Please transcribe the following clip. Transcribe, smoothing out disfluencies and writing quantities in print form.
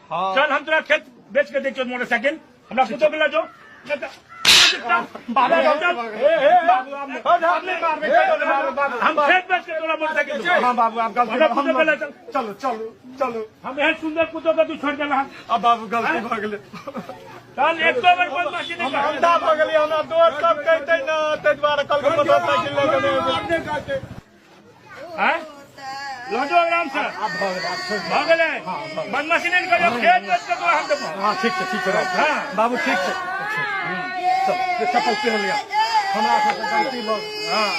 हाँ। चल, हम तोरा खेत बेच के दै छियौ मोटरसाइकिल। हमरा पुतोह के लऽ जो, नहि तऽ बाबू, चल। बाबू, आब नहि मारबै, बाबू। हम खेत बेच के तोरा मोटरसाइकिल देबौ। हाँ बाबू, आब गलती हमरा हम पुतोह के लऽ चल। चलू, चलू, चलू। हम एहन सुन्दर पुतोह के तू छोड़ि देलहक। अब बाबू, गलती भऽ गेलै। चल, एको बेर बदमाशी नहि हम कर। अंधा भऽ गेलियै। हमरा दोस्त सब कहतै ने, ताहि दुआरे कहलकै मोटरसाइकिल लऽ के नहि एबै। आँय? लऽ जो आराम से। आब भऽ गेलै, आब छोड़ि। भऽ गेलै, बदमाशी नहि करियौ। खेत बेच के तोरा हम देबौ। हाँ, ठीक छै, ठीक छै बाबू। हाँ। बाबू, ठीक छै। चल, ये चप्पल पहन लिया। हमरा सबके गलती भऽ हाँ।